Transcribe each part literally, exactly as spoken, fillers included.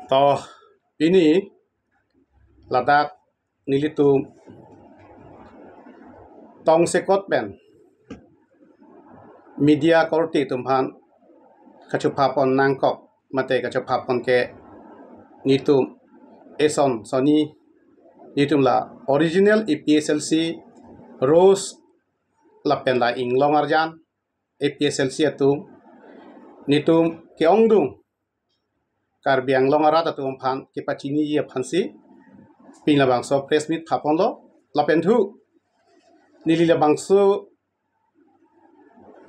To, pini ladak nelitum tongsekot pen media korte atum aphan kachupha pon nangkok mate kachupha pon ke nelitum eson sonni nelitum la original A P H L C Rose lapen la Inglong Arjan A P H L C atum nelitum ke-ongdung Karbi Anglong arat atum aphan kepachiniji aphansi pini labangso press meet phaponlo lapen thu neli labangso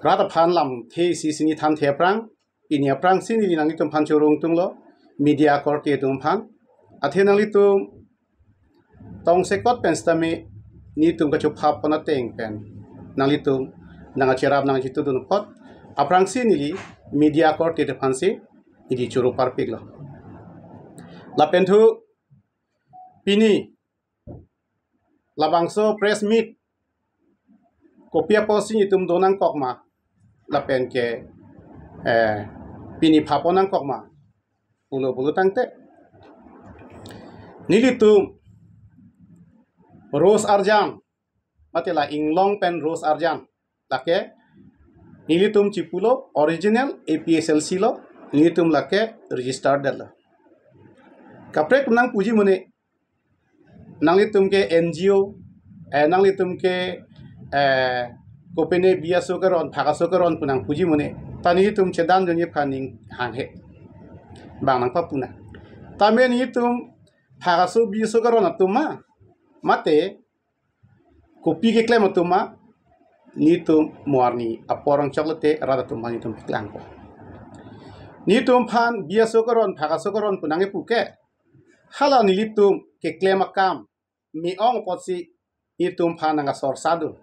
rat aphan lamthe isi sini thanthe aphrang pini aphrangsi neli nanglitum aphan choro ingtunglo media korte atum aphan. Athe nanglitum tongsekot pen sitame nelitum kachupha pon ateng pen nanglitum nangcherap nangchitudun apot aphrangsi neli media korte atum aphansi neli choro parpiklo. Lapen thu pini labangso press meet kopi apotsi nelitum do nangkok ma lapen ke eh, pini pha pon nangkok ma pulo pulo tangte nelitum Rose Arjan mate la Inglong pen Rose Arjan lake nelitum chipulo original A P H L C lo nelitum lake registered detlo. Kaprek nangpuji mune nanglitum ke N G O eh, nanglitum ke eh, kopine biaso keron phakaso keron pu nangpuji mune ta nelitum chedan jonji aphan ning hanghe bang nangpapuna. Tame nelitum phakaso biaso keron atum ma mate kopi keklem atum ma nelitum mo arni apor angchok lote rat atum aphan nelitum paklangpo. Nelitum aphan biaso keron phakaso keron pu nangkepu ke hala nelitum keklem akam me-ong apotsi nelitum aphan nangkasorsadun.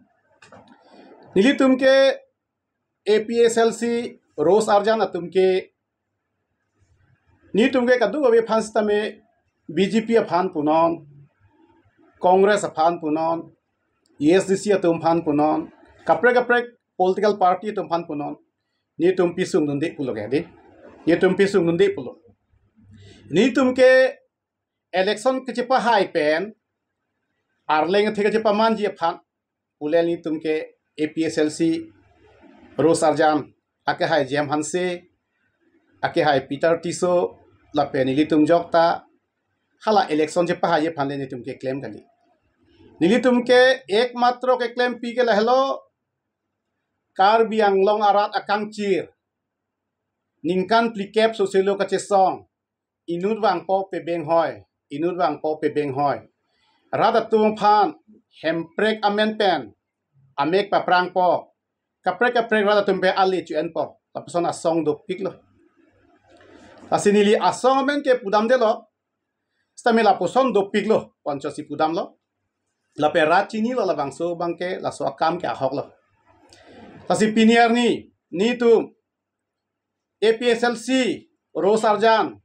Nelitum ke A P H L C Rose Arjan atum ke nelitum ke kadokave aphan sitame B J P aphan punon, Congress aphan punon, A S D C atum aphan punon, kaprek kaprek political party atum aphan punon nelitum pisung dunde pulo ke di. Nelitum pisung dunde pulo. Nelitum ke election kachepahai pen arleng athe kachepamanji aphan pule nelitum ke A P H L C Rose Arjan, akehai Jem Hanse, akehai Peter Tisso lapen nelitum jokta hala election chepahaiji aphan le nelitum keklem kali. Nelitum ke ekmatro keklempi ke lahelo Karbi Anglong arat akangchir ningkan phlikep soselo kachesong inut vangpo pebenghoi, inut vangpo pebenghoi. Rat atum aphan Hemprek amen pen amek paprangpo, kaprek kaprek rat atum pen ale chu-enpo, lapuson asong dopiklo. Lasi neli asong amen ke pudamdelo, sitame lapuson dopiklo, ponchosi pudamlo. Lapen rat chinilo labangso abang ke laso akam ke ahoklo. Lasi pini arni nelitum A P H L C Rose Arjan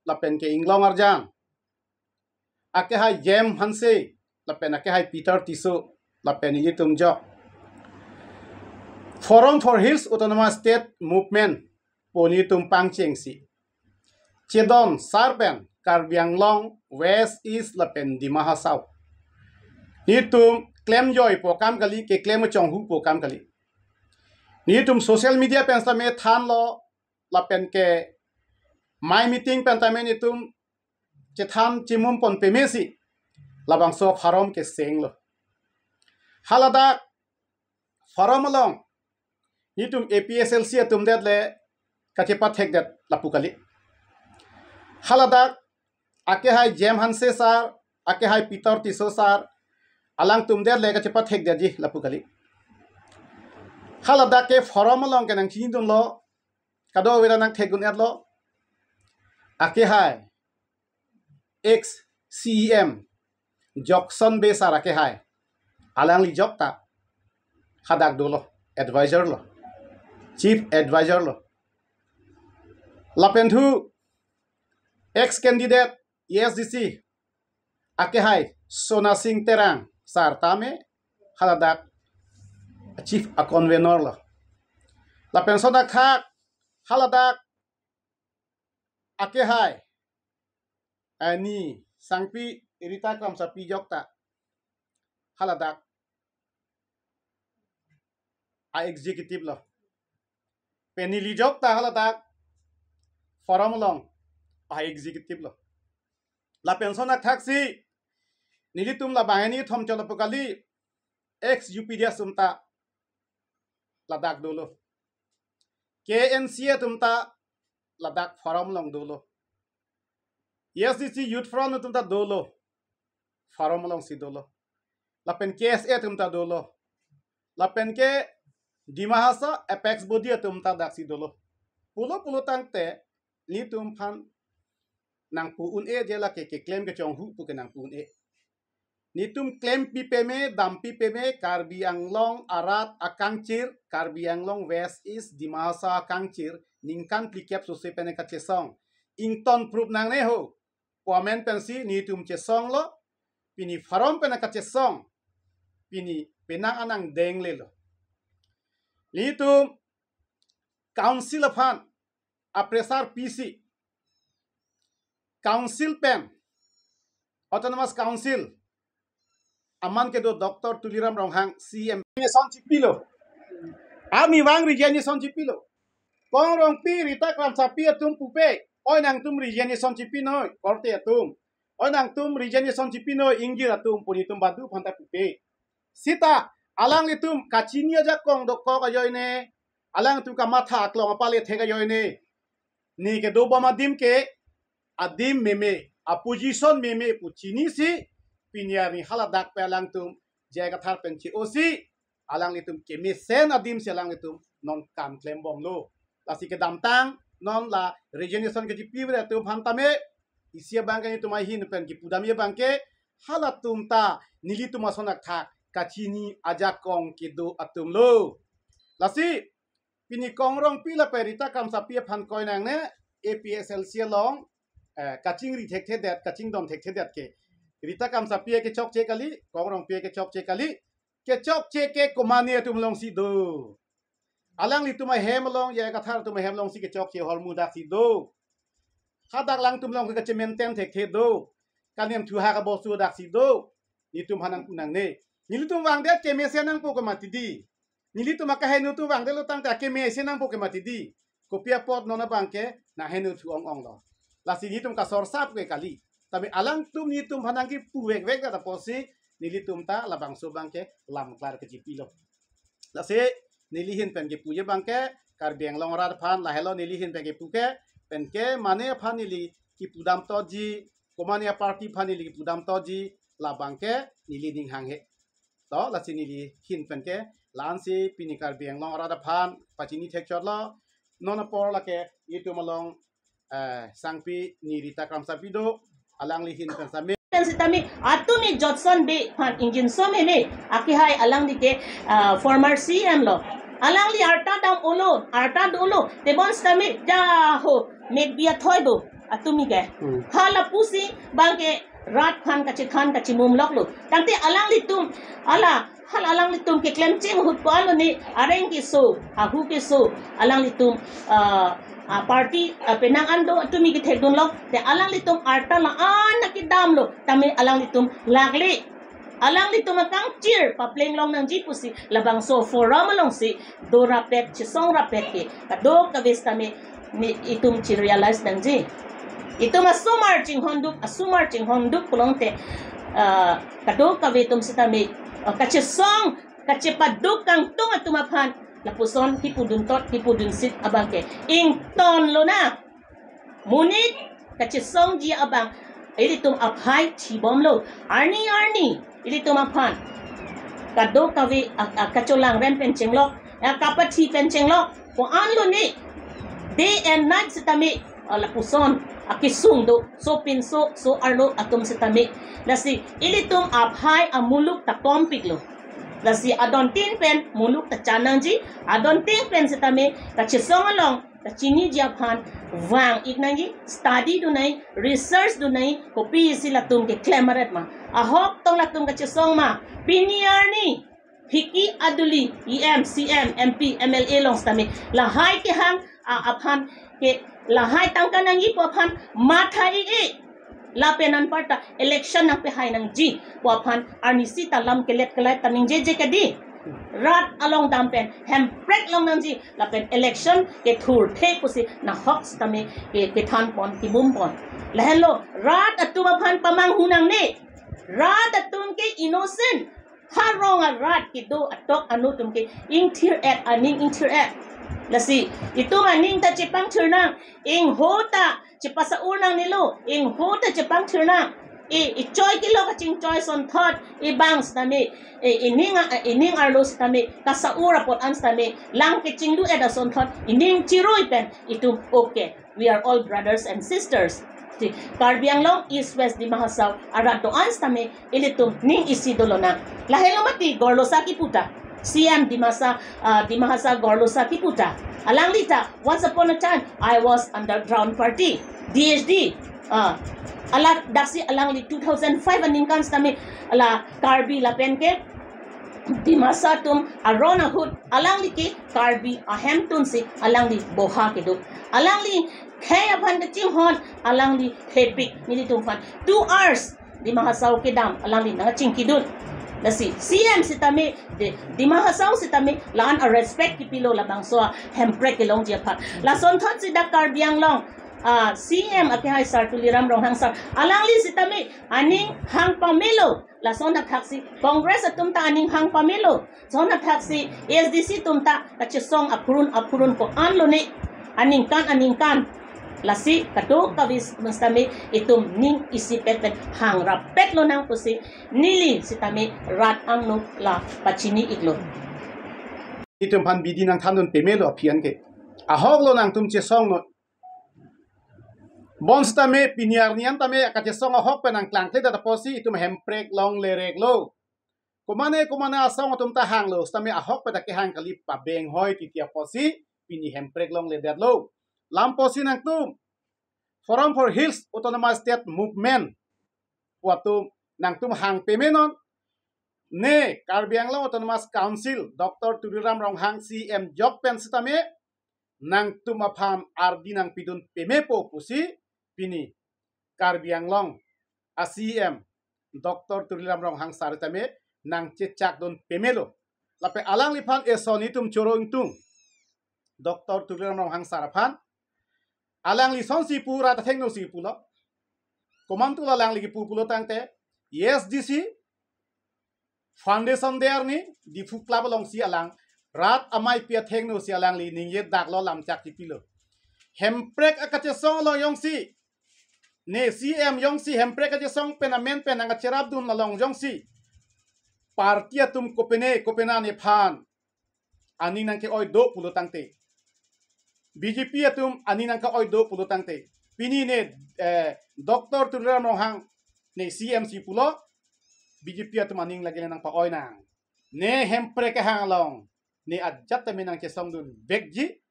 lapen ke Inglong Arjan, akehai Jem Hanse lapen akehai Peter Tisso lapen nelitum jok Forum for Hills Autonomous State Movement pu nelitum pangchengsi chedon sar pen Karbi Anglong West, East lapen Dima Hasao nelitum klemjoipo akam kali, keklem chonghupo akam kali. Nelitum social media pen sitame thanlo lapen ke mai meeting pen tame nelitum chethan chimum pon pemesi labangso forum kesenglo. Haladak forum along nelitum A P H L C atum det le kachepathekdet lapu kali. Haladak akehai Jem Hanse sir, akehai Peter Tisso sir, alangtum det le kachepathekdetji lapu kali. Haladak ke forum along ke nangchinidunlo, kadokave ta nangthekdun-etlo. Akehai ex C E M Jockson Bey sir akehai, alangli jokta hadak dolo, advisor lo, chief advisor lo. Lapen thu ex candidate A S D C akehai Sona Sing Terang sir tame haladak chief a convener lo. Lapen sodak thak haladak akehai ani sangpi Rita Kramsapi jokta haladak a-executive lo. Pen neli jokta haladak forum along a-executive lo. Lapen lason athak si nelitum labang hini thom cholo pu kali, ex U P D S atum ta ladak dolo. K N C atum ta ladak forum along dolo. A S D C Youth Front atum ta dolo. Forum alongsi dolo. Lapen K S A atum ta dolo. Lapen ke Dima Hasao apex body atum ta daksi dolo. Pulo pulo tangte nelitum aphan nangpu un-e je lake keklem kechonghu pu ke nangpu un-e. Nelitum klempi peme, dampi peme, Karbi Anglong arat akangchir, Karbi Anglong West East Dima Hasao akangchir, ningkan phlikep sose pen kachesong. Ington proof nangne ho. Pu amen pensi nelitum chesonglo, pini forum pen kachesong, pini penang anang denglelo. Nelitum council aphan a-pressure pisi, council pen, Autonomous Council aman kedo Doctor Tuliram Ronghang C M resignation chipilo. Ami vang resignation chipilo. Kong Rongpi, Rita Kramsapi atum pupe, oi nangtum resignation chipi noi, korte atum. Oi nangtum resignation chipi noi, ingjir atum pu nelitum badu aphanta pupe. Sita, alanglitum kachini ajakong dokok ajoine, alangtum kamatha aklong apale thek ajoine, ne kedobom adim ke, adim meme, a-position meme pu chinisi, pini arni haladak pen alangtum J I Kathar pen che-osi, alanglitum kemesen adimsi alanglitum non kam klembomlo. Lasi kedamtang non la resignation kechipi-re atum aphan tame, isi abang ke nelitum ahin pen kipudamji abang ke, halatum ta nelitum ason athak kachini ajakong kedo atumlo. Lasi pini Kong Rongpi lapen Rita Kramsapi aphan koi nangne, A P H L C along, eh, kachingri thekthedet, kachingdon thekthedet ke. Rita Kramsapi ke chokche kali, Kong Rongpi ke chokche kali, kechokche ke komatne atum alongsi do. Alanglitum ahem along, J I Kathar atum ahem alongsi kechokche ahormu daksi do. Hadak alangtum along ke kache-maintain thekthe do. Kanem thuha kabosu daksi do. Nelitum aphan nangpu nangne. Nelitum vangdet kemesen nangpo ke mati di. Nelitum akaheno atum vangdetlo tangte akemesen nangpo ke mati di. Kopi apot non abang ke nangheno thu ong-onglo. Lasi nelitum kasorsap ke kali. Tapi alangtum nelitum aphan nangkipu vekvek ta apotsi nelitum ta labangso abang ke lam klar kechipilo. Lasi neli ahin pen kipuji abang ke Karbi Anglong arat aphan, lahelo neli ahin pen kipu ke, penke mane aphan neli kipudam toji, komatne a-party aphan neli kipudam toji, labang ke neli ning hanghe. To, lasi neli ahin pen ke, la-ansi pini Karbi Anglong arat aphan pachini thekchotlo, non apor lake itum along, eh, sangpi ni Rita Kramsapi do, alangli ahin pen same. Pen sitame, atumi Jotson Bey aphan ingjinso meme, akehai alangli ke, ah, former C M lo. Alangli arta dam-olo, arta dolo, tebon sitame, ja ho, mek bi athoi bo, atumi ke. Hmm. Hala pusi, abang ke, rat aphan kachethan kachemum loklo. Tangte alanglitum, ala, hala alanglitum keklem cheng ahut ko-an lo ne, areng keso, ahu keso, alanglitum, ah, a-party, ah, penang an do atumi kethekdunlo, te alanglitum arta la-an nangkedamlo, tame alanglitum lakle. Alanglitum akangchir papleng long nangji pusi, labangso forum alongsi, do rapet, chesong rapet ke, kadokave sitame, ne itum che-realize nangji. Itum asomar chinghonduk, asomar chinghonduk pulote, ah, kadokave atum sitame, ah, kachesong, kachepaduk kangtung atum aphan, lapuson kipudun tot, kipudun sit abang ke. Ingtonlo na. Monit kachesongji abang, ilitum aphai thibomlo. Arni arni, ilitum aphan kadokave a, a, kacholang rem pen chenglok, a, kapathi pen chenglok, ko-an lo ne, day and night sitame, a, lapuson akesung do, so pinso, so arlo atum sitame. Lasi ilitum aphai amuluk ta kompiklo. Lasi adontin pen muluk ta chan nangji, adontin pen sitame kachesong along kachiniji aphan vang-ik nangji, study dun nangji, research dun nangji, kopisi latum keklem aret ma. Ahok tong latum kachesong ma, pini arni, phiki aduli, E M, C M, M P, M L A along sitame, lahai kehang, a, aphan ke, lahai tangka nangji pu aphan, matha-ik-ik. Lapen anparta election nangpehai nangji pu aphan arnisi ta lam kelet kelai ta ningjeje kedi. Rat along dam pen hemprek long nangji lapen election kethurthe pusi nahok sitame ke kethan pon kibum pon. Lahenlo rat atum aphan pamanghu nangne. Rat atum ke innocent. Harong arat kedo atok anu atum ke ingthir-et, aning ingthir-et. Lasi itum aning ta chepangthir nang, ingho ta chepasa-ur nangnelo, ingho ta chepangthir nang. I, ichoi kilo kachingchoi asonthot, ibang sitame, i, ining a, ining arlo sitame, kasa-ur apot an sitame, lang kechingdu-et asonthot, ining chirui pen, itum okay. We are all brothers and sisters. Ti, Karbi Anglong, East West Dima Hasao arat do-an sitame ilitum ning isi dolo nang. Lahelo mati Gorlosa kipu ta. C M Dimasa, uh, Dima Hasao Gorlosa kipu ta. Alangli ta, once upon a time, I was underground party, D H D. Uh, ala daksi alangli two thousand five aningkan sitame ala Karbi lapen ke Dimasa atum aron ahut alangli ke Karbi ahemtun si alangli boha kedo. Alangli khei aphan kachinghon alangli hepik nelitum aphan two hours Dima Hasao kedam alangli nangchingkidun. Lasi C M sitame de Dima Hasao sitame la-an a respect kipilo labangso ahemprek kelongji aphan. Lasonthot si dak Karbi Anglong, ah, C M akehai sir Tuliram Ronghang sir. Alangli sitame aning hang pamelo. Lason athaksi Congress atum ta aning hang pamelo. Son athaksi A S D C atum ta kachesong aphurun aphurun ko-an lone. Aningkan aningkan. Lasi kadokave sitame itum ning isipet pen hang rappet lonang pusi neli sitame rat angno la pachini-iklo. Itum aphan bidi nangthandun pamelo aphi an ke. Ahok lo nangtum chesongnon. Bonsitame pini arni an tame kachesong ahok pen nangklangkledet apotsi itum hemprek longlereklo. Komane komane asong atum ta hanglo, sitame ahok pen ta kehang kali, pabenghoi titi apotsi pini hemprek longledetlo. Lam apotsi nangtum Forum for Hills Autonomous State Movement pu atum nangtum hang pamenon, ne Karbi Anglong Autonomous Council Doctor Tuliram Ronghang C M jok pen sitame nangtum aphan ardi nangpidun pamepo pusi pini Karbi Anglong a C M Doctor Tuliram Ronghang sar tame nangchechakdun pamelo. Lapen alangliphan eson itum choro ingtung Doctor Tuliram Ronghang sar aphan. Alangli sonsi pu rat athengno si pulo. Komantu alangli kipu pulo tangte, A S D C Foundation Day arni Diphu Club alongsi alang rat ameipi athengno si alangli ningje daklo, lamchak chipilo. Hemprek akachesong along jongsi, ne C M jongsi hemprek akachesong pen amen pen nangkacherapdun along jongsi party atum kopine kopine nephan aning nangke-oi do pulo tangte, B J P atum aning nangke-oi do pulo tangte, pini ne, eh, Doctor Tuliram Ronghang ne C M si pulo, B J P atum aning lake nangpa-oi nang. Ne hemprek kehang along ne ajat tame nangchesongdun vekji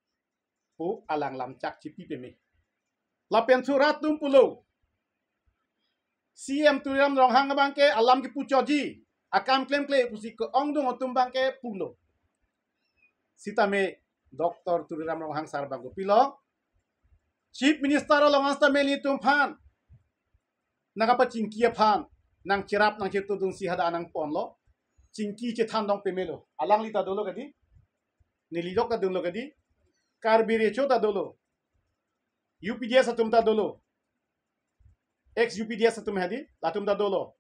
pu alang lamchak chipi pame. Lapen surat atum pulo, C M Tuliram Ronghang abangke alam kipu choji, akam klemkle pusi ke-ongdung atum abangke pulo. Sitame Doctor Tuliram Ronghang sar abang kopilo, Chief Minister along an sitame nelitum aphan nangkapachingki aphan nangcherap nangchetudunsi hadak nangponlo. Chingki chethandong pamelo. Alangli ta dolo kedi, neli jok ta dunlo kedi, Karbi Recho ta dolo, U P D S atum ta dolo, ex U P D S atum hedi, latum ta dolo,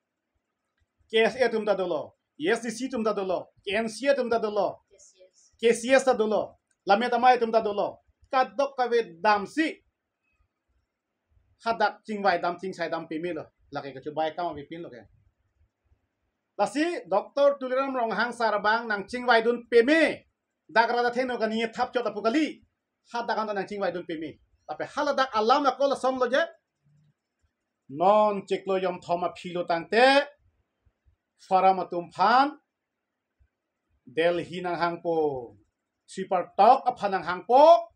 K S A atum ta dolo, A S D C atum ta dolo, K N C atum ta dolo, K C S ta dolo, Lammet Amei atum ta dolo. Kadokave damsi hadak chingvai dam chingsai dam pamelo. Lake kachobai kam avepinlo ke. Lasi Doctor Tuliram Ronghang sar abang nangchingvaidun pame. Dak rat athengno kani thap chot apu kali. Hadak anta nangchingvaidun pame. Tapi haladak alam ako lasonlo je. Non chiklo jom thom aphilo tangte Forum atum aphan Delhi nanghangpo, Sweeper Talk aphan nanghangpo.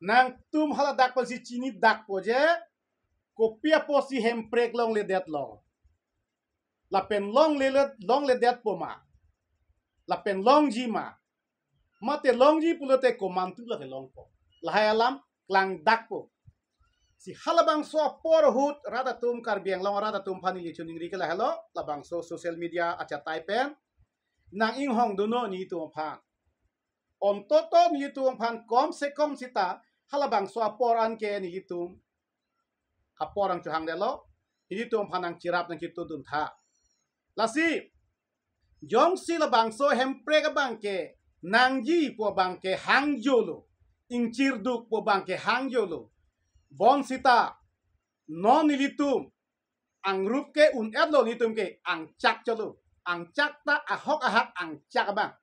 Nangtum haladak apotsi chinidakpo je, kopi apotsi hemprek longledetlo. Lapen longle, longledetpo ma, lapen longji ma. Mate longji pulote komantu lake longpo. Lahai alam klangdakpo. Si halabangso apor ahut rat atum, Karbi Anglong arat atum aphan neli choningri ke lahelo, labangso social media achatai pen nang-inghongdunnon nelitum aphan. Ontoto nelitum aphan kom se kom sita halabangso apor anke nelitum apor nangchohangdetlo, nelitum aphan nangcherap nangchitudun tha. Lasi jongsi labangso hemprek abangke nangji pu abangke hangjolo, ingchirduk pu abangke hangjolo, bonsita non nelitum angrup ke un-etlo, nelitum ke angchak cholo, angchak ta ahok ahak angchak abang.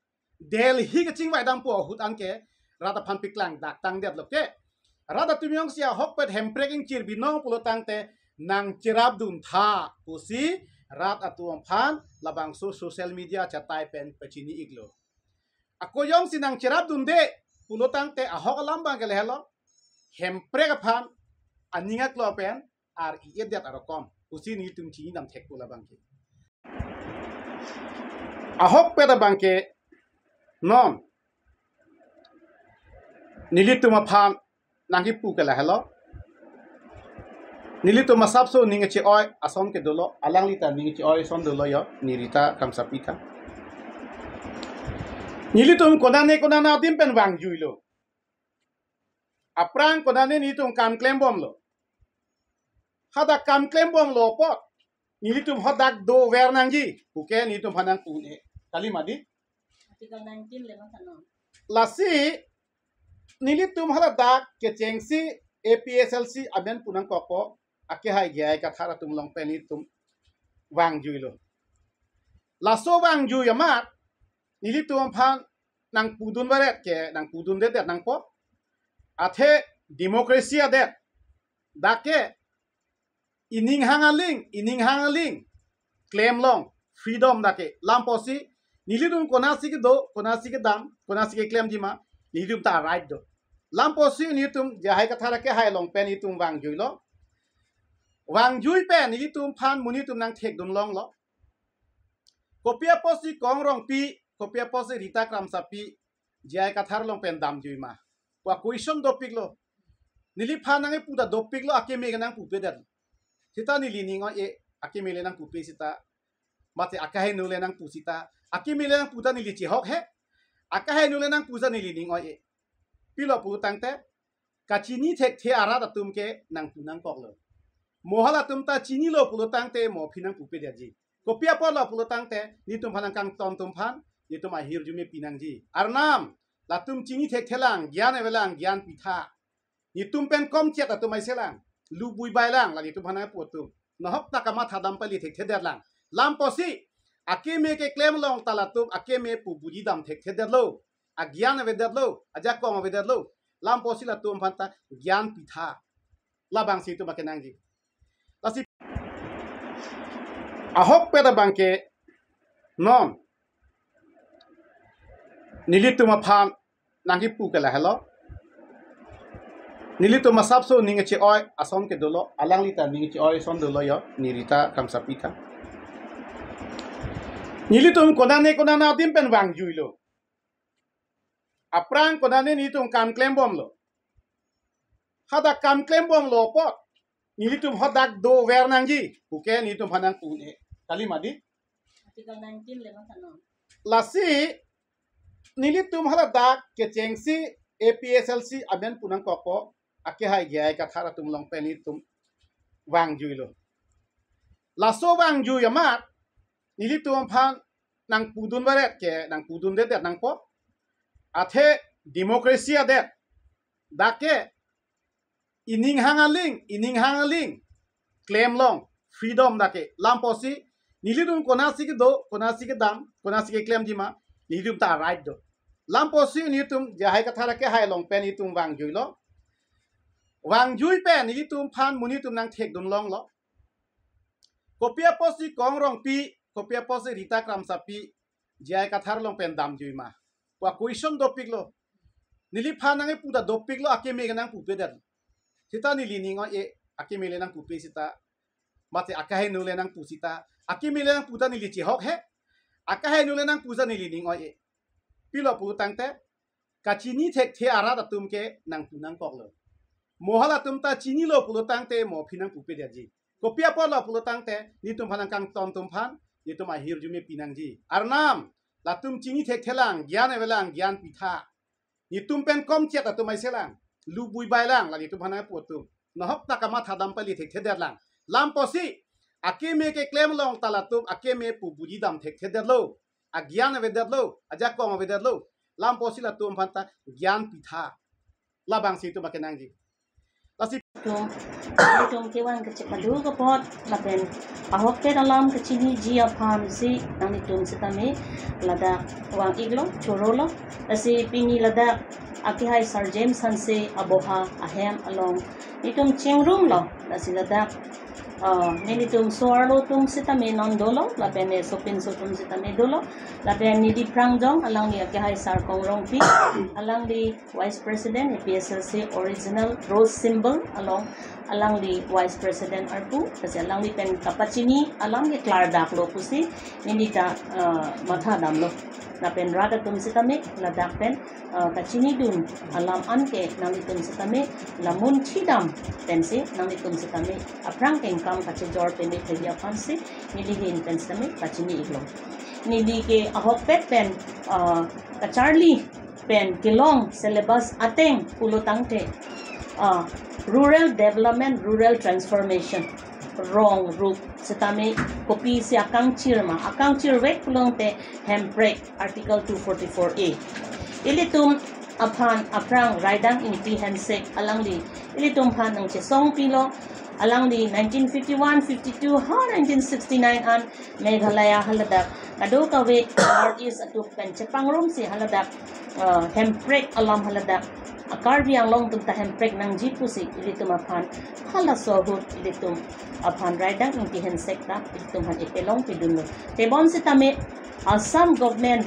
Delhi kachingvai dampo ahut anke rat aphan paklang dak tangdetlo ke. Rat atum jongsi ahokpet hemprek ingchir binong pulo tangte nangcherapdun tha pusi rat atum aphan labangso social media achatai pen pachini-iklo. Ako jongsi nangcherapdunde pulo tangte ahok alam abangke lahelo, hemprek aphan aning aklo pen ar-i-edet arokom pusi nelitum chinidam thekpo labangke. Ahokpet abangke non nelitum aphan nangkipu ke lahelo. Nelitum asapso ning che-oi ason ke dolo, alangli ta ning che-oi ason dolo yo, Nirita Kramsapi ta. Nelitum konane konane adim pen vangjuilo. Aphrang konane nelitum kam klembomlo. Hadak kam klembomlo apot nelitum hadak dover nangji puke nelitum aphan nangpu-un-e. Kali mati? Article nineteen le masano. Lasi nelitum haladak kechengsi A P H L C amen pu nangkokpo, akehai J I Kathar atum along pen nelitum vangjuilo. Laso vangjui amat nelitum aphan nangpudun varet ke nangpudundedet nangpo. Athe democracy adet dak ke ining hang aling, ining hang aling klemlong freedom dak ke. Lamposi nelitum konatsi kedo, konatsi kedam, konatsi keklemji ma, nelitum ta right do. Lamposi nelitum J I Kathar akehai along pen nelitum vangjuilo. Vangjui pen nelitum aphan monit atum nangthekdun longlo. Kopi apotsi Kong Rongpi, kopi apotsi Rita Kramsapi J I Kathar along pen damjui ma pu a-question dopiklo. Neliphan nangkipu ta dopiklo, akeme ke nangpupedet. Sita neli ning oi-e, akeme le nangpupe sita, mate akehai nu le nangpu sita, akeme le nangpu ta neli chehok he, akehai nu le nangpu ta neli ning oi-e. Pilo pulo tangte kachini thekthe arat atum ke nangpu nangkoklo. Mo halatum ta chinilo pulo tangte mo aphi nangpupedetji. Kopi apotlo pulo tangte nelitum aphan nangkangton atum aphan nelitum ahirjume pinangji. Arnam, latum chini thekthelang, gyan avelang, gyan pitha. Nelitum pen komchet atum aiselang, lubui bailang, la nelitum aphan nangpu atum. Nahok ta kamatha dam pali thekthedetlang. Lamposi akeme keklem along ta latum akeme pu buji dam thekthedetlo, agyan avedetlo, ajakong avedetlo. Lamposi latum aphan ta gyan pitha. Labangsi itum akenangji. Lasi ahokpet abangke non nelitum aphan nangkipu ke lahelo. Nelitum asapso ning che-oi ason ke dolo, alangli ta ning che-oi ason dolo yo, Nirita Kramsapi ta. Nelitum konane konane adim pen vangjuilo. Aphrang konane nelitum kam klembomlo. Hadak kam klembomlo apot nelitum hadak dover nangji puke nelitum aphan nangpu-un-e. Kali mati? Article nineteen le masano. Lasi nelitum haladak kechengsi A P H L C amen pu nangkokpo, akehai J I Kathar atum along pen nelitum vangjuilo. Laso vangjui amat nelitum aphan nangpudun varet ke nangpudundedet nangpo. Athe democracy adet dak ke ining hang aling, ining hang aling klemlong freedom dak ke. Lamposi nelitum konatsi kedo, konatsi kedam, konatsi keklemji ma, nelitum ta right do. Lamposi nelitum J I Kathar akehai along pen nelitum vangjuilo. Vangjui pen nelitum aphan monit atum nangthekdun longlo. Kopi apotsi Kong Rongpi, kopi apotsi Rita Kramsapi J I Kathar along pen damjui ma pu a-question dopiklo. Neliphan nangkipu ta dopiklo, akeme ke nangpupedet. Sita neli ning oi-e, akeme le nangpupe sita, mate akehai nu le nangpu sita, akeme le nangpu ta neli chehok he, akehai nu le nangpu ta neli ning oi-e. Pilo pulo tangte kachini thekthe arat atum ke nangpu nangkoklo. Mo halatum ta chinilo pulo tangte mo aphi nangpupedetji. Kopi apotlo pulo tangte netum aphan nangkangton atum aphan netum ahirjume pinangji. Arnam, latum chini thekthelang, gyan avelang, gyan pitha. Netum pen komchot atum aiselang, lubui bailang, la netum aphan nangpu atum. Nahok ta kamatha dam pali thekthedetlang. Lam apotsi, akeme keklem along ta latum akeme pu buji dam thekthedetlo. Agyan avedetlo, ajakong avedetlo. Lam apotsi latum aphan ta gyan pitha. Labangsi itum akenangji. Lasi itum, itum kevang kachepadu kapot, lapen ahokpet alam kachiniji aphansi nanglitum sitame ladak vang-iklo, chorolo. Lasi pini ladak akehai Sir James Hanse aboha ahem along itum chingrumlo. Lasi ladak, ah, nelitum so-arlo atum sitame non dolo, lapen ne sopinso atum sitame dolo, lapen neli aphrang jong alangli akehai Sir Kong Rongpi, alangli Vice President, A P S L C original rose symbol along, alangli Vice President arpu, lasi alangli pen kapachini alam ke klardaklo pusi neli ta, ah, matha damlo. Lapen rat atum sitame ladak pen, ah, kachinidun alam anke nanglitum sitame la munthi dam pensi nanglitum sitame aphrang kengkam kachejor peme pheji aphansi neli ahin pen sitame pachini-iklo. Neli ke ahokpet pen, ah, kacharli pen kelong syllabus ateng pulo tangte, ah, rural development, rural transformation, rong rup sitame kopisi akangchir ma, akangchirvek pulote hemprek, Article two forty-four A. Ilitum aphan aphrang Raidang Ingti Hensek alangli ilitum aphan nangchesongpilo, alangli nineteen fifty-one, fifty-two ha nineteen sixty-nine an Meghalaya haladak kadokave North East atum pen chepangrumsi haladak, ah, hemprek alam haladak, ah, Karbi Anglong atum ta hemprek nangji pusi ilitum aphan halaso ahut ilitum aphan Raidang Ingti Hensek ta ilitum aphan epelong pedunlo. Tebon sitame Assam government,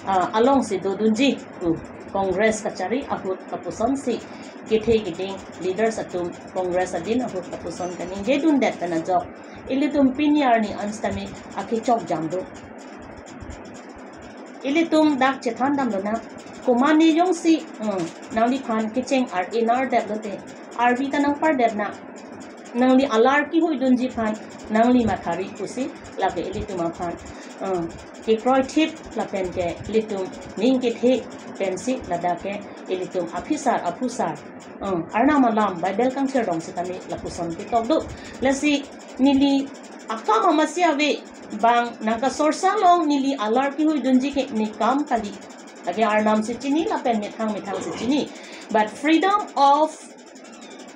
ah, alongsi dodunji pu Congress kachari ahut kapusonsi kethe keding leaders atum Congress adin ahut kapuson kaningjedundet pen ajok ilitum pini arni an sitame akechok jam do. Ilitum dak chethan damlonang, komatne jongsi, hmm, nangliphan kecheng ar-inardetlote, arvi ta nangpardetnang. Nangli alar kehuidunji aphan nangli mathari pusi lake ilitum aphan, hmm, kekroithip lapen ke ilitum ning kethe pensi ladak ke ilitum aphisar aphusar, hmm, Arnam alam Bible kangchirdong sitame lapuson ketok do. Lasi neli akam amatsi ave, bang nangkasorsa along neli alar kehuidunji ke ne kam kali. Lake Arnam si chini lapen methang methang si chini. But freedom of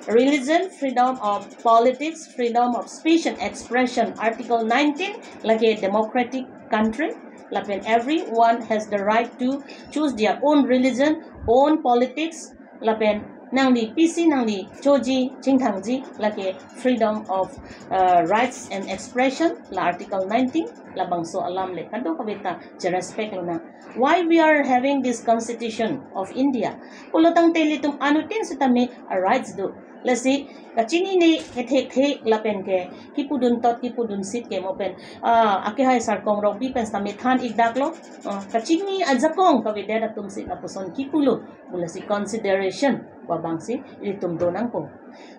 religion, freedom of politics, freedom of speech and expression, Article nineteen, lake democratic country, lapen everyone has the right to choose their own religion, own politics, lapen nangli pisi nangli choji chingthangji lake freedom of, uh, rights and expression, la Article nineteen, labangso alam le kadokave ta cherespect lonang. Why we are having this Constitution of India? Pulo tangte ilitum anuttin sitame a-rights do. Lasi kachinine kethekthe lapen ke kipudun tot kipudun sit ke mo pen, ah, akehai Sir Kong Rongpi pen sitame than-ikdaklo. Ah, kachini ajakong kavedet atum si lapuson kipulo. Pu lasi consideration pu abangsi ilitum donangpo.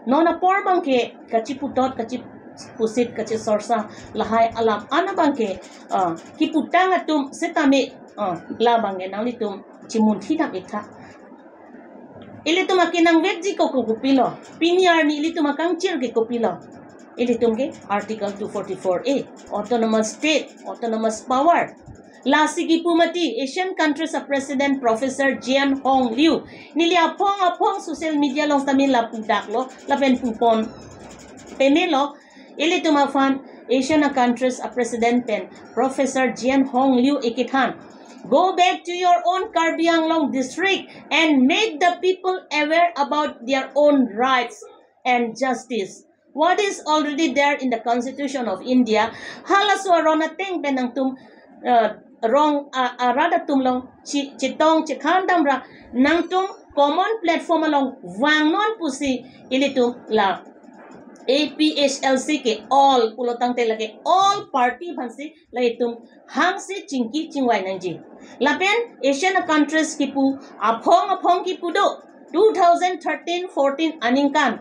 Non apor abangke kachiputot, kachipusit, kachisorsa lahai alam an abangke, ah, kiputang atum sitame, ah, labangke nanglitum chimunthi dam-iktha. Ilitum akenangvekji ko, ko kopilo? Pini arni ilitum akangchir ke kopilo? Ilitum ke Article two forty-four A, autonomous state, autonomous power. Lasi kipu mati Asian countries a-president Professor Jian Hong Liu. Neli aphong aphong social media along sitame la pudaklo, lapen pupon pemelo. Ilitum aphan Asian countries a-president pen Professor Jian Hong Liu ikethan, "Go back to your own Karbi Anglong district and make the people aware about their own rights and justice. What is already there in the Constitution of India?" Halaso aron ateng pen nangtum, eh, rong, ah, arat atum along chi-, chetong chekhan damra nangtum common platform along vangnon pusi ilitum la A P H L C ke all pulo tangte lake all party aphansi la itum hangsi chingki chingvai nangji. Lapen Asian countries kipu aphong aphong kipu do. two thousand thirteen fourteen aningkan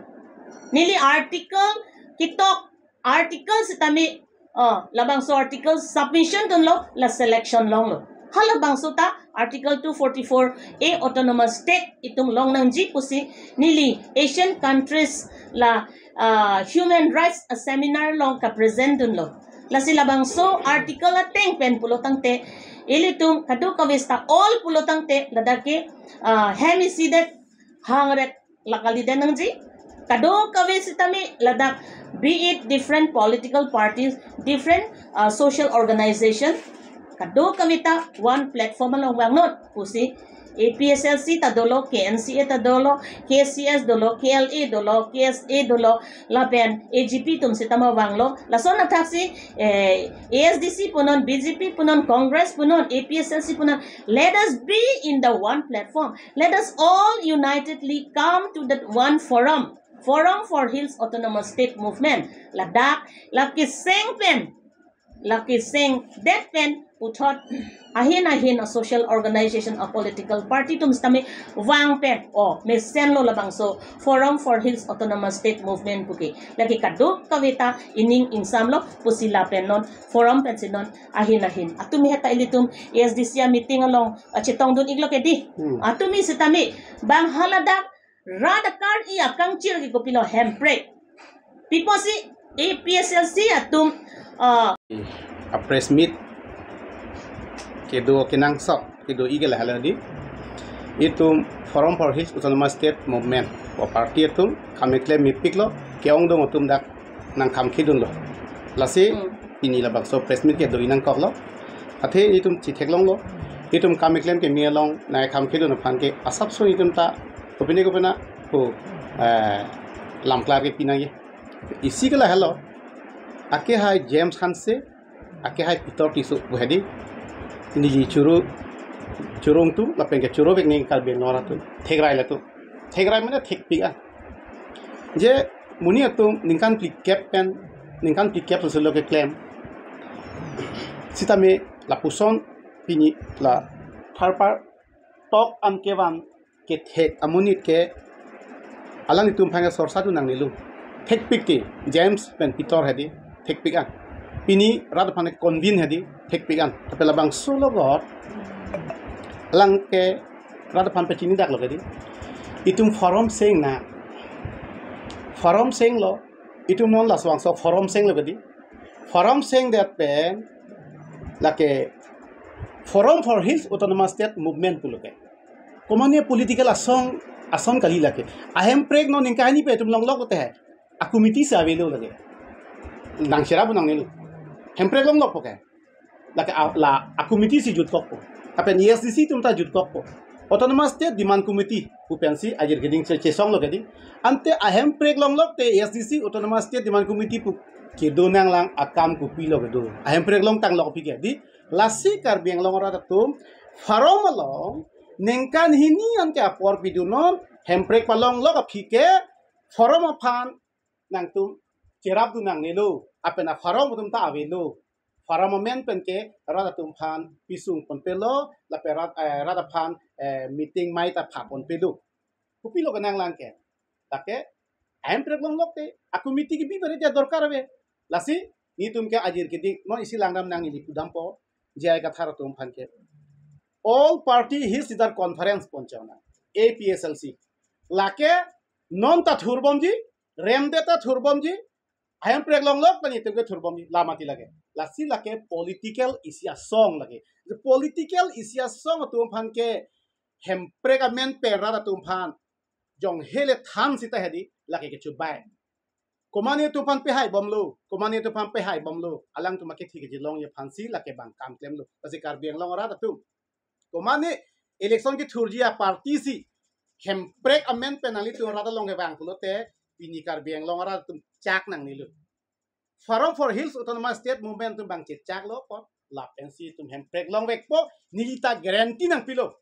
neli article ketok, article sitame, uh, labangso article submission dunlo, la selection longlo. Halabangso ta article two forty-four A autonomous state itum longnangji pusi neli Asian countries la, uh, human rights seminar along kapresent dunlo. Lasi labangso article ateng pen pulo tangte, ilitum kadokave seta all pulo tangte ladak ke, uh, hem isidet hangret la kalidet nangji. Kadokave sitame ladak, be it different political parties, different, uh, social organization, kadokave ta one platform along vangnon pusi, A P H L C ta dolo, K N C A ta dolo, K C S dolo, K L A dolo, K S A dolo, lapen A G P atum sitame vanglo. Lason athaksi, eh, A S D C punon, B J P punon, Congress punon, A P H L C punon, let us be in the one platform. Let us all unitedly come to that one forum, Forum for Hills Autonomous State Movement. Ladak, la keseng pen, la kesengdet pen puthot ahin ahin a-social organization, a-political party atum sitame vang pen, o mesenlo labangso Forum for Hills Autonomous State Movement puke. Lake kadokave ta ining ingsamlo pusi lapen non forum pensi non ahin ahin. Atumi heta ilitum A S D C a-meeting along, ah, chetongdun-iklo ke di. Hmm. Atumi sitame bang haladak rat akar-i akangchir ke kopilo, hemprek. Pi apotsi A P H L C atum, ah, a-press meet kedo kenangsot kedo-i ke lahelo di. Itum Forum for Hills Autonomous State Movement o party atum kam keklem mepiklo, ke-ongdung atum dak nangkam kedunlo. Lasi Hmm. pini labangso press meet kedo-i nangkoklo. Athe itum chitheklonglo. Itum kam keklem keme along nangkam kedun aphan ke asapso itum ta kopine kopine ko, eh, lamklar ke pinangji. Isi ke lahelo. Akehai James Hanse, akehai Peter Tisso pu hedi. Neli choro, choro-ong atum lapen ke chorovek ning Karbi Anglong arat atum. Thekrai latum. Thekrai mane thekpik an. Je monit atum ningkan phlikep pen, ningkan phlikep soselo keklem. Sitame lapuson pini la tharpar tok an kevan kethek amonit ke alanglitum aphan ke sorsa dun nangnelo. Thekpik ti James pen Peter hedi, thekpik an. Pini rat aphan ke convince hedi, thekpik an. Tapi labangso logot alang ke rat aphan pachini daklo ke di. Itum forum seng na. Forum senglo, itum non laswangso forum senglo ke di. Forum sengdet pen lake Forum for Hills Autonomous State Movement pulo ke. Komane political asong, asong kali lake. Ahemprek non ningkan hini pen itum longlok te hai. A-committee si avelo lake. Nangcherap nangnelo. Hemprek longlokpo ke. Lake a, la a-committee si jutkokpo. Lapen A S D C atum ta jutkokpo. Autonomous State Demand Committee pu pensi ajir keding che, chesonglo ke di. Ante ahemprek longlok te A S D C Autonomous State Demand Committee pu kedo nanglang akam kopilo kedo. Ahemprek longtanglo pi ke di. Lasi Karbi Anglong arat atum forum along ningkan hini an ke apor pidunnon, hemprek palonglok aphi ke forum aphan nangtum cherap dun nangnelo, lapen a-forum atum ta avelo. Forum amen pen ke rat atum aphan pisung ponpelo, lapen rat, eh, rat aphan, eh, meeting mai ta pha ponpelo. Kopilo kenanglang ke. Lake ahemprek longlok te a-committee kebi pare dia dorkar ave. Lasi nelitum ke ajir keding non isi langdam nang ili pudampo, J I Kathar atum aphan ke. All Party Hills Leaders Conference ponchona, A P H L C. Lake non ta thurbomji, remde ta thurbomji, ahemprek longlok ta nelitum ke thurbomji, la mati lake. Lasi lake political isi asong lake. The political isi asong atum aphan ke hemprek amen pen rat atum aphan jong hele than sita hedi lake kechubai. Komane atum aphan pehai bomlo, komane atum aphan pehai bomlo, alangtum akethi kejilongji aphansi lake bang kam klemlo. Lasi Karbi Anglong arat atum, komane election kethurji a-party si hemprek amen pen nanglitum rat along kevang pulote, pini Karbi Anglong arat atum chak nangnelo. Forum for Hills Autonomous State Movement atum bang chechaklo apot, lapensi itum hemprek longvekpo, neli ta guarantee nangpilo.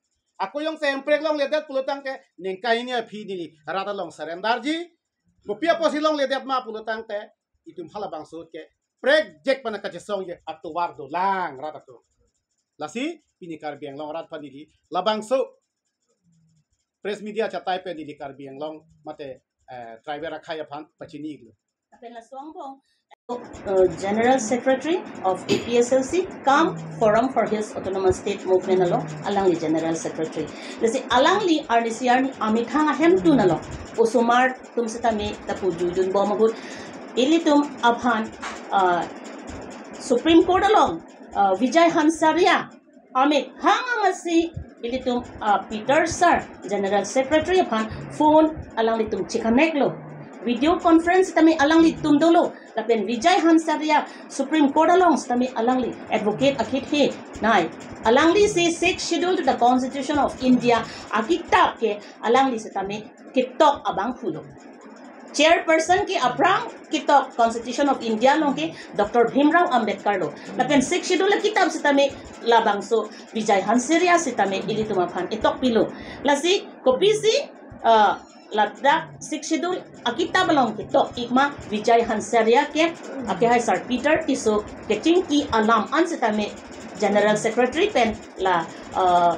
Ako jongsi hemprek longledet pulo tangte, ningkan hini aphi neli rat along surrender ji. Kopi apotsi longledet ma pulo tangte, itum halabangso ke prekjak pen kachesongji atovar dolang rat atum. Lasi pini Karbi Anglong arat aphan neli labangso press media achatai pen neli Karbi Anglong mate, eh, tribal akhei aphan pachini iklo. Lapen laso angbong, uh, General Secretary of A P S L C cum Forum for Hills Autonomous State Movement along alangli General Secretary. Lasi alangli arnisi arni amethang ahemtun along osomar atum sitame lapu juidun bom ahut ilitum aphan, uh, Supreme Court along, uh, Vijay Hansaria amethang amatsi ilitum, uh, Peter Sir, General Secretary aphan phone alanglitum chekanek lo. Video conference sitame alanglitum dolo. Lapen Vijay Hansaria Supreme Court along sitame alangli advocate akithe nai. Alanglisi Sixth Schedule to the Constitution of India akitap ke alangli sitame ketok abang phulo. Chairperson ke aphrang ketok Constitution of India along ke Doctor Bhimrao Ambedkar lo. Lapen Sixth Schedule akitap sitame labangso Vijay Hansaria sitame ilitum aphan etok pilo. Lasi kopisi, uh, ladak Sixth Schedule akitap along ketok ikma Vijay Hansaria ke, akehai Sir Peter Tisso kechingki alam an sitame General Secretary pen la, uh,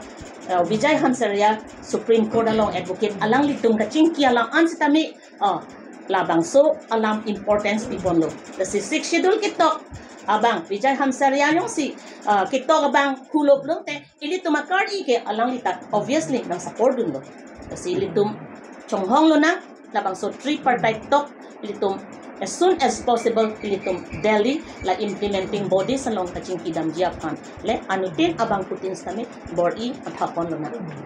uh, Vijay Hansaria Supreme Court along advocate alanglitum kechingki alam an sitame, uh, labangso alam importance piponlo. Lasi Sixth Schedule ketok abang Vijay Hansaria jongsi, uh, ketok abang phulo pulote ilitum akardi ke alangli ta obviously nang support dunlo. Lasi ilitum chonghong lonang, labangso tripartite talk ilitum as soon as possible ilitum Delhi la implementing bodies along kachingki damji aphan le anuttin abangphutin sitame bor-i athapon lonang.